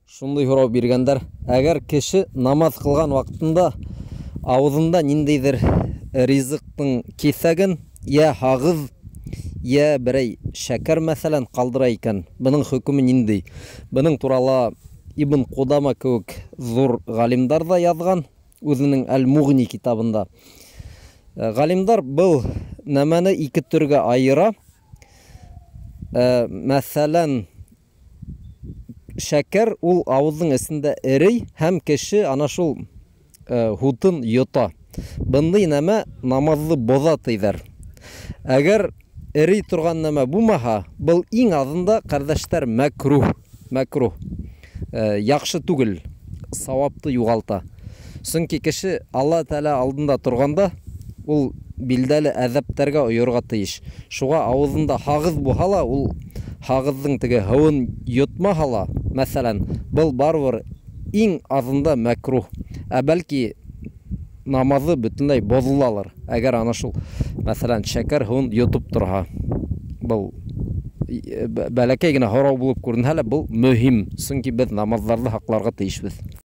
Шундай һорау биргәндәр: әгәр кеше намаҙ ҡылған ваҡытында ауыҙында ниндәйҙер ризыҡтың киҫәген, йә һағыҙ, йә берәй шәкәр, мәҫәлән, ҡалдыра икән, бының хөкөмө ниндәй? Бының турала Ибн Ҡудама кеүек ҙур ғалимдар ҙа яҙған үҙенең Әл-Муғни китабында. Ғалимдар был нәмәне ике төргә айыра. Мәҫәлән, шәкәр ул ауыҙҙың эсендә эрей һәм кеше ана шул һутын йота. Бындай нәмә намаҙҙы боҙа, тиҙәр. Әгәр эрей торған нәмә булмаһа, был иң аҙында, ҡәрҙәштәр, мәкруһ, мәкруһ. Яҡшы түгел, сауапты юғалта. Сөнки кеше Алла Тәғәлә алдында торғанда ул билдәле әҙәптәргә ойорға тейеш. Шуға ауыҙында һағыҙ булһа ла, ул һағыҙҙың теге һыуын йотмаһа ла, мәҫәлән, был барыбер иң аҙында мәкруһ. Ә бәлки намаҙы бөтөнләй боҙолалыр, әгәр ана шул, мәҫәлән, шәкәр һыуын йотоп торһа. Был бәләкәй генә һорау булып күренһә лә, был мөһим, сөнки беҙ намаҙҙарҙы һаҡларға тейешбеҙ.